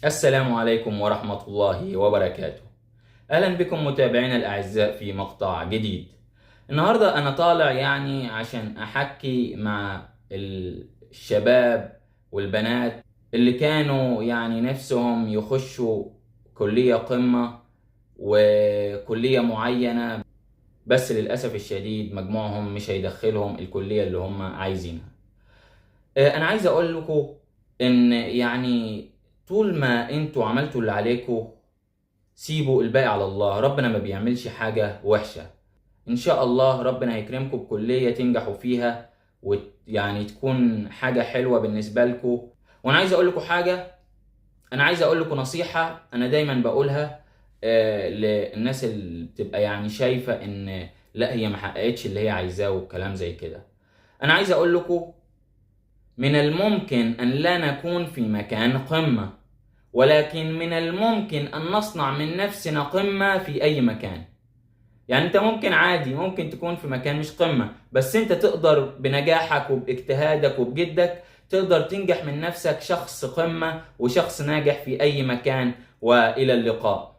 السلام عليكم ورحمة الله وبركاته. أهلا بكم متابعينا الأعزاء في مقطع جديد. النهاردة أنا طالع يعني عشان أحكي مع الشباب والبنات اللي كانوا يعني نفسهم يخشوا كلية قمة وكلية معينة، بس للأسف الشديد مجموعهم مش هيدخلهم الكلية اللي هم عايزينها. أنا عايز أقول لكم إن يعني طول ما انتوا عملتوا اللي عليكم سيبوا الباقي على الله. ربنا ما بيعملش حاجة وحشة، إن شاء الله ربنا هيكرمكم بكلية تنجحوا فيها ويعني تكون حاجة حلوة بالنسبة لكم. وأنا عايز أقول لكم حاجة، أنا عايز أقول لكم نصيحة أنا دايما بقولها للناس اللي بتبقى يعني شايفة إن لا هي ما حققتش اللي هي عايزاه والكلام زي كده. أنا عايز أقول لكم من الممكن أن لا نكون في مكان قمة، ولكن من الممكن أن نصنع من نفسنا قمة في أي مكان. يعني أنت ممكن عادي ممكن تكون في مكان مش قمة، بس أنت تقدر بنجاحك وباجتهادك وبجدك تقدر تنجح من نفسك شخص قمة وشخص ناجح في أي مكان. وإلى اللقاء.